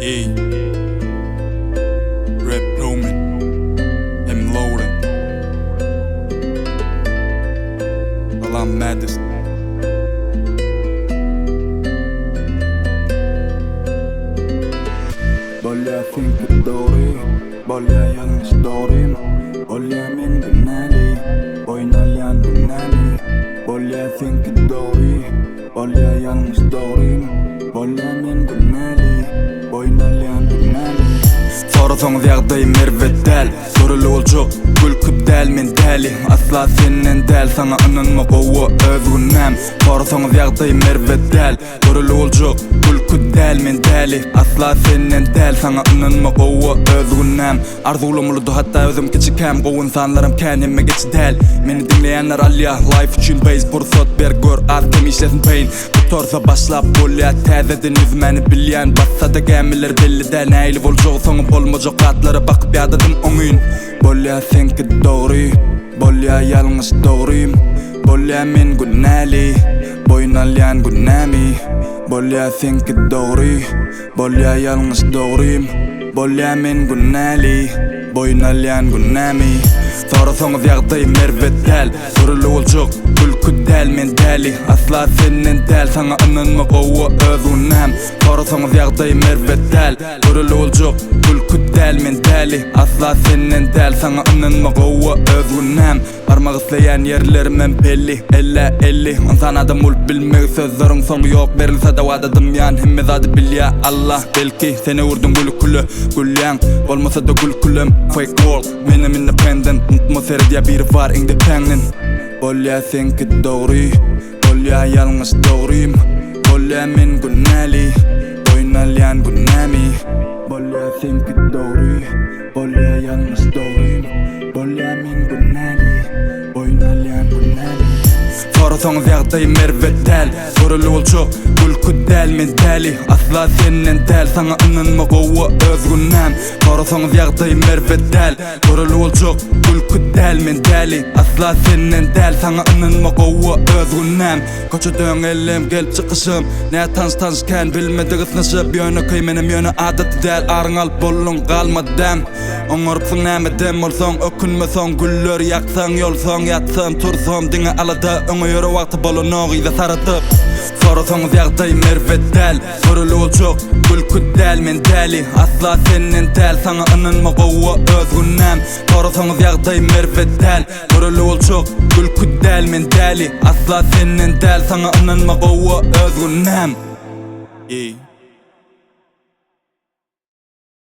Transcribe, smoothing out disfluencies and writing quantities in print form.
Ey Rap Roman Hem Lauren Salam Madis Bolýa seňki dogry, bolýa ýalňyş dogrym Bolýa men günäli, boýun alýan günämi Bolýa seňki dogry, bolýa ýalňyş dogrym Bolýa men günäli, boýun alýan günämi Sorasaňyz ýagdaýym erbet däl Göreli boljak gülki däl men däli Asla senden däl saňa ynanma gowy öz günäm Sorasaňyz ýagdaýym erbet däl Göreli boljak gülki däl men däli Asla senden däl saňa ynanma gowy öz günäm Arzuwlam uludy hatda özüm kiçikäm Gowy ynsanlaram kän hemme geçi däl Meni diňleýänler alýa life üçin base Pursat ber gör az kem işlesin beýn Gutarsa başlap bolýa täzeden ýüzmäni bilýän Batsada gämiler belli däl nähili boljagy soňy bolmajak zatlara bakyp ýadadym oňyn Bolýa seňki dogry bolýa ýalňyş dogrym Bolýa men günäli boýun alýan günämi Bolýa seňki dogry bolýa ýalňyş dogrym Bolýa men günäli boýun alýan günämi Sorasaňyz ýagdaýym erbet däl Göreli boljak gülki däl men däli Asla senden däl saňa ynanma gowy öz günäm Sorasaňyz ýagdaýym erbet däl Göreli boljak gülki däl men däli Asla senden däl saňa ynanma gowy öz günäm Barmak isleýän ýerlerimem belli Ellä 50 ynsan adam bolup bilmegi Sözleriň soňy ýok berilsede wada dymýan Hemme zady bilýä Allah belki Sen öwürdiň güli küle gülýäň Bolmasada gülkülem fake world Menem independent unutma seredýä biri bar iň depäňden Bolýa seňki dogry bolýa ýalňyş dogrym Bolýa men günäli boýun alýan günämi Bolýa seňki dogry, bolýa ýalňyş dogrym Bolýa men günäli, boýun alýan günämi Sorasaňyz ýagdaýym erbet däl Göreli boljak gülki däl men däli Asla senden däl saňa ynanma gowy öz günäm Sorasaňyz ýagdaýym erbet däl Göreli boljak gülki däl men däli Asla senden däl saňa ynanma gowy öz günäm Köçeden ellem gelip çykyşym Nä tanyş tanyş kän bilmedik ysnyşyp Ýönekeý menem ýöne adaty däl Aryň alyp bolduň galmady däm Oňarypsyň näme dem bolsaň Ökünme soň güller ýaksaň ýolsaň Ýatsam tursam diňe alada Öňe ýöre wagty bolanok yza saradyp Sorasaňyz ýagdaýym erbet däl Göreli boljak gülki däl men däli Asla senden däl saňa ynanma gowy öz günäm Sorasaňyz ýagdaýym erbet däl Göreli boljak gülki däl men däli Asla senden däl saňa ynanma gowy öz günäm Ey.